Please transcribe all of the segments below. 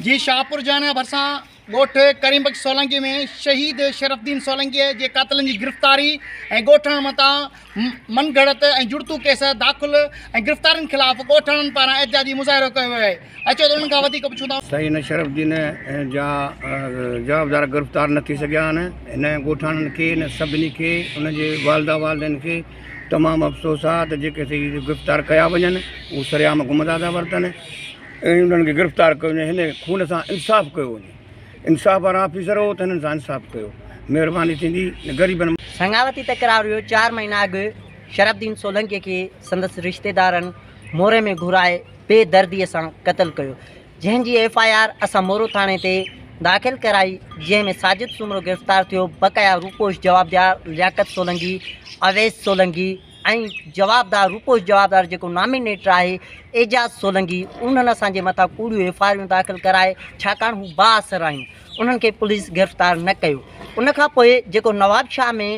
جي شاهپور جهانيان ڀرسان ڳوٺ ڪريم بخش سولنگي ۾ شهيد شرف الدين سولنگي جي قاتلن جي گرفتاري ۽ ڳوٺاڻن متان من گهڙت ۽ جڙتو ڪيس داخل ۽ گرفتارين خلاف ڳوٺاڻن پاران احتجاجي مظاهرو ڪيو ويو آهي اچو ته انهن کان وڌيڪ پڇون ٿا. سائين هن شرف الدين جا جوابدار گرفتار نه ٿي سگهيا آهن هن ڳوٺاڻن کي هن سڀني کي ان جي والده والدين کي تمام افسوس آهي ته جيڪي سي گرفتار ڪيا وڃن هو سرعام گهمندا ٿا ورتن ۽ انهن کي گرفتار ڪيو وڃي هن خون سان انصاف ڪيو وڃي انصاف وارا آفيسر هو ته هنن سان انصاف ڪيو مهرباني ٿيندي غريبن. سڱاوتي تڪرار هيو چار مهينا اڳ شرف الدين سولنگي کي سندس رشتيدارن موري ۾ گهرائي بي دردي سان قتل ڪيو جنهن جي ايف I R اسان مورو ٿاڻي تي داخل ڪرائي جنهن ۾ ساجد سومرو گرفتار ٿيو بقايا روپوش جوابدار لياقت سولنگي اويس سولنگي ۽ جوابدار روپوش جوابدار جيڪو نامينيٽر آهي اعجاز سولنگي انهن اسان جي مٿان ڪوڙيون ايف I آريون داخل ڪرائي ڇاڪاڻ هو بااثر آهن انهن کي پوليس گرفتار نه ڪيو ان کان پوء جيڪو نوابشاهه ۾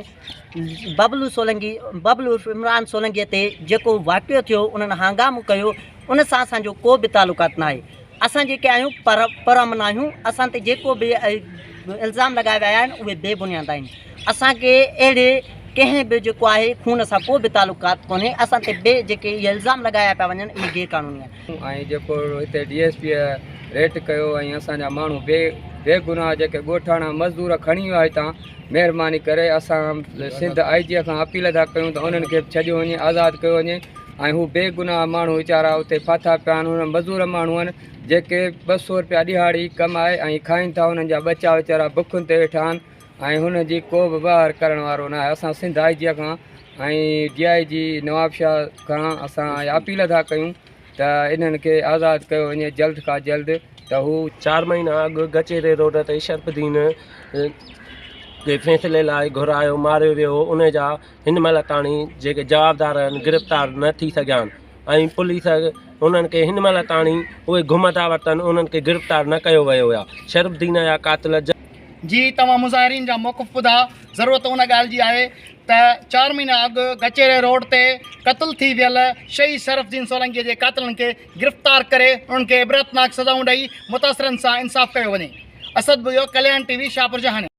ببلو سولنگي ببلو عرف عمران سولنگي تي جيڪو واقعو ٿيو انهن هنگامو ڪيو ان سان اسان جو ڪو به تعلقات ناهي اسان جيڪي آهيون پر پرامن آهيون اسان تي جيڪو به الزام لڳايا ويا آهن اهي بي بنياد آهن اسان کي اهڙي ڪنهن به جيڪو آهي خون سان ڪو به تعلقات ڪونهي اسان تي به جيڪي اهي الزام لڳايا پيا وڃن اهي غير قانوني آهن. ۽ جيڪو هتي ڊي ايس پي ريٽ ڪيو ۽ اسان جا ماڻهو بي بيگناهه جيڪي ڳوٺاڻا مزدور کڻي ويا هتان مهرباني ڪري اسان سنڌ آئي جي کان اپيل ٿا ڪيون ته انهن کي به ڇڏيو وڃي آزاد ڪيو وڃي ۽ هو بي گناهه ماڻهو ويچارا اتي ڦاٿا پيا آهن انهن مزور ماڻهو آهن جيڪي 200 روپيا ڏهاڙي ڪمائي ۽ کائين ٿا انهن جا ٻچا ويچارا بکن تي ويٺا آهن ۽ هن جي ڪو به واهر ڪرڻ وارو ناهي اسان سنڌ آئي جي کان ۽ ڊي I جي نوابشاهه کان اسان اپيل ٿا ڪيون ته انهن کي آزاد ڪيو وڃي جلد کان جلد ته هو چار مهينا اڳ گچيري روڊ تي شرف الدين کي فيصلي لاء گهرايو ماريو ويو هو ان جا هن مهل تاڻي جيڪي جوابدار آهن گرفتار نه ٿي سگهيا آهن ۽ پوليس انهن کي هن مهل تاڻي اهي گم ٿا وتن انهن کي گرفتار نه ڪيو ويو آهي شرف الدين جا قاتل جي توهان مظاهرين جا موقف ٻڌا ضرورت ان ڳالهه جي آهي ته چار مهينا اڳ گچيري روڊ تي قتل ٿي ويل شهيد شرف الدين سولنگي جي قاتلن کي گرفتار ڪري انهن کي عبرتناڪ سزائون ڏئي متاثرن سان انصاف ڪيو وڃي. Asad Buyo, Kalyan T V, Shahpur Jahanian.